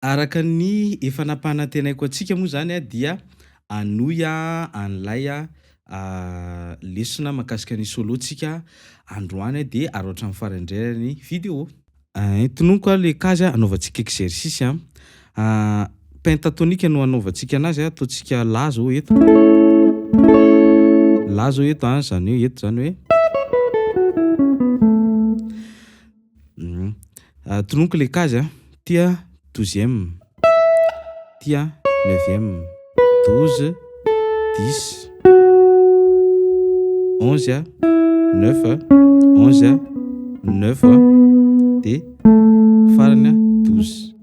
Araka ny efa nampanantenaiko antsika moa zany a dia hanohy an'ilay lesona mahakasika ny solo tsika androany de araho hatramin'ny farany indray ny vidéo. Tononiko a le case anaovantsika exercice a, pentatonique no anaovantsika anazy a, ataontsika la zao eto, la zao eto a zany hoe eto zany hoe tononiko le case a: ty a douzième, ty a neuvième, 12, 10, 11 a, neuf a, 11 a, neuf a de farany a 12.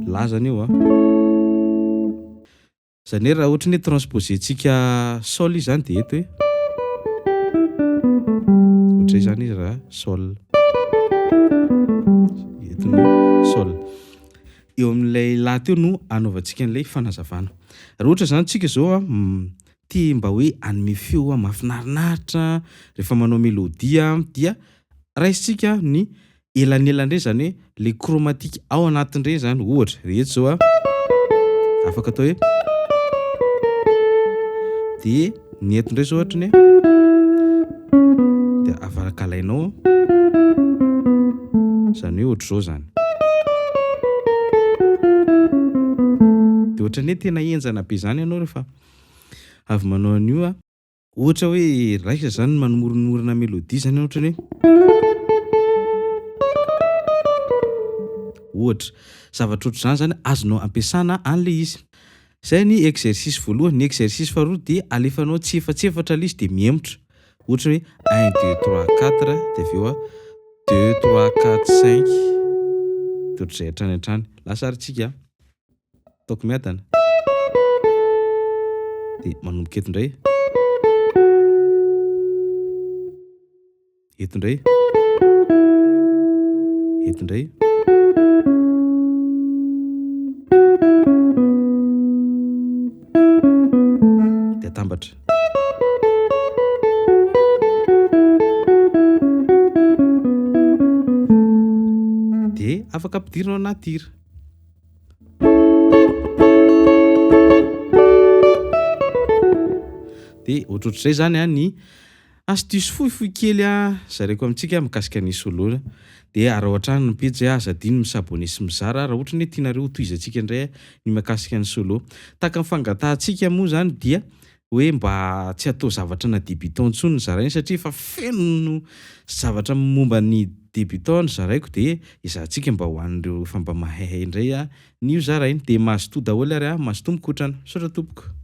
La zany io a. Zany hoe raha ohatry ny hoe transposentsika sol izy zany de eto hoe ohatr'izay zany izy raha sol, eto ny sol. Eo amin'ilay la teo no anaovantsika an'ilay fanazavana. Raha ohatra zany tsika zao a te mba hoe hanome feo mahafinarinaritra rehefa manao mélodie dia raisintsika ny elanelany reny zany hoe le chromatique ao anatin'ireny zany ohatra eto zao a afaka atao hoe de ny eto ndray zao ohatrany hoe de afaka alainao zany hoe ohatr'izao zany. De ohatran'ny hoe tena henjana be zany ianao rehefa avy manao an'io a. Ohatra hoe raikitra zany manomoronorona mélodie zany ohatrany hoe ohatra, zavatra ohatr'izany zany azonao ampiasana an'le izy. Zay ny exercice voalohany, ny exercice faharoa de alefanao tsiefatsefatra le izy de mihemotra ohatra hoe un deux trois quatre de avy eo a deux trois quatre cinq de ohatr'izay hatrany hatrany. Lasa ary tsika, ataoko miadana de manomboka eto indray, eto indray, eto indray. De atambatra. De afaka ampidirina ao anaty hira. De ohatrohatr'izay zany a ny astuce fohifohy kely a zaraiko amintsika mikasika ny solo de araho hatrany ny pejy a, aza adino mi-s'abonner sy mizara raha ohatra ny hoe tianareo ho tohizantsika indray ny mahakasika ny solo. Tahaka ny fangatahantsika moa zany dia hoe mba tsy atao zavatra ana débutant intsony ny zaraina satria efa feno zavatra momba ny débutant ny zaraiko de ezahantsika mba ho an'ireo efa mba mahaihay indray a ny ho zaraina de mazotoa daholo ary a, mazotoa mikotrana. Misaotra tompoko.